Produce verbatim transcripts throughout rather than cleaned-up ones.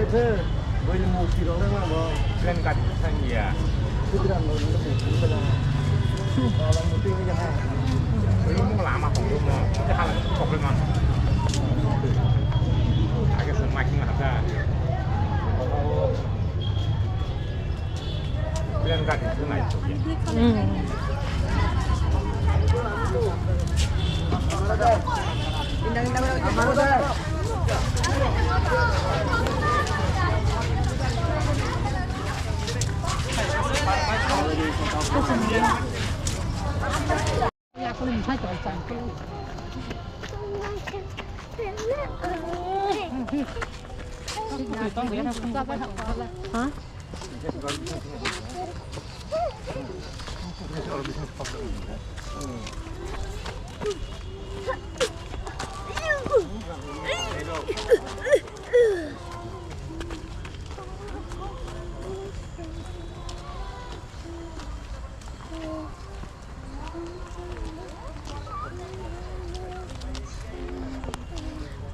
Plan gari thang ya. Ini mau lama kok mau. Kita hal itu problem apa? Agak semakin ada. Plan gari itu naik. Hmm. Ha?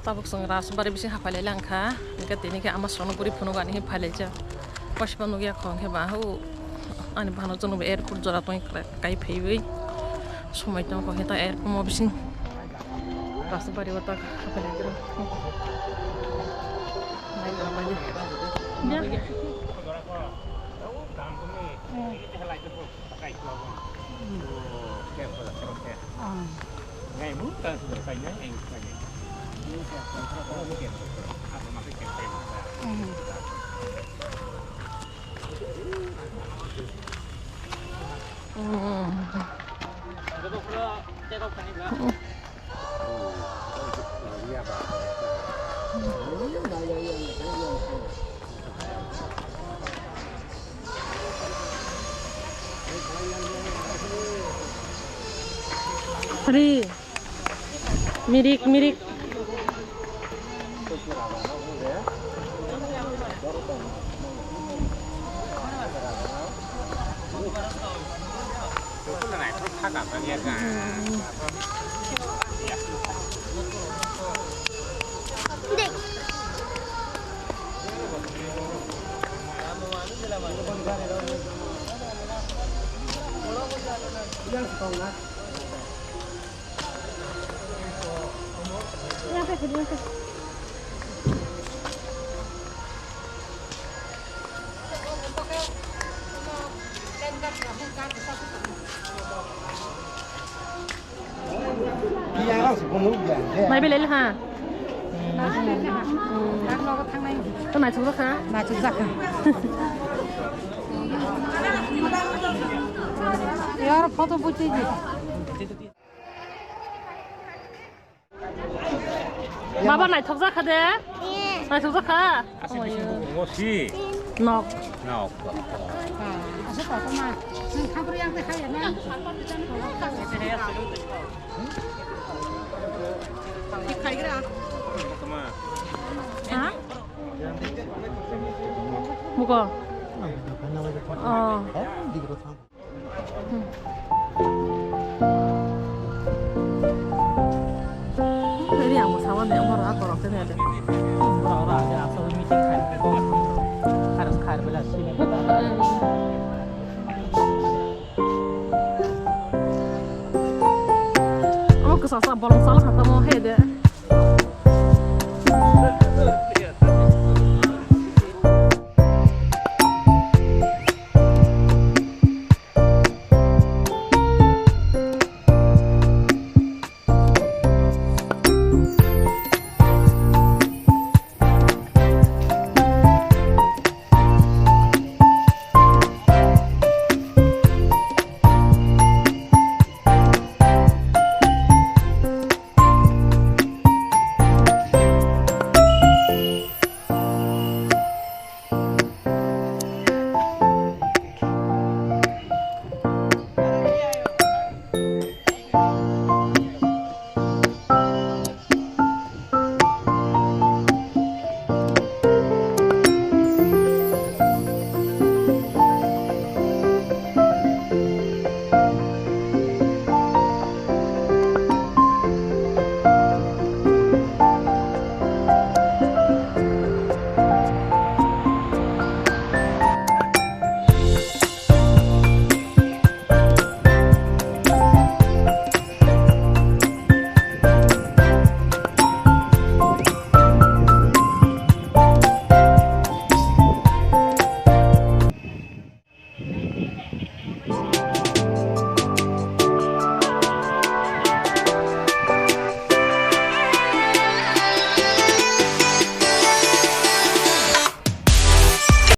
Tabuk chwng Rajbari bising haphailai langkha, hwnkhe tini khe ama songno guri phunukani hwn phailaijak. Waisa nukya kho hwnkhe ba hw ani bahanok chwngno airport jora tongwi kai phaiwi somoi tongkha hwnkhe ta airport mo bising Rajbari o ta haphailai. Free. Mirik, mirik. Nai belai le ha. To nai chukjak kha. Nai chukjak kha. Yar photo buchi ji. Baba, naithok jak kha de? Naithok jak kha? Omoyo. Nok. Nok. Ha? Muko. Oh. Ini yang mau sawan ya, mau ragu ragu ini ada. Ora, ora, ada asal meeting khai. Harus khai bela sini. Omo kwchangsa bolong sala kha tamo he de.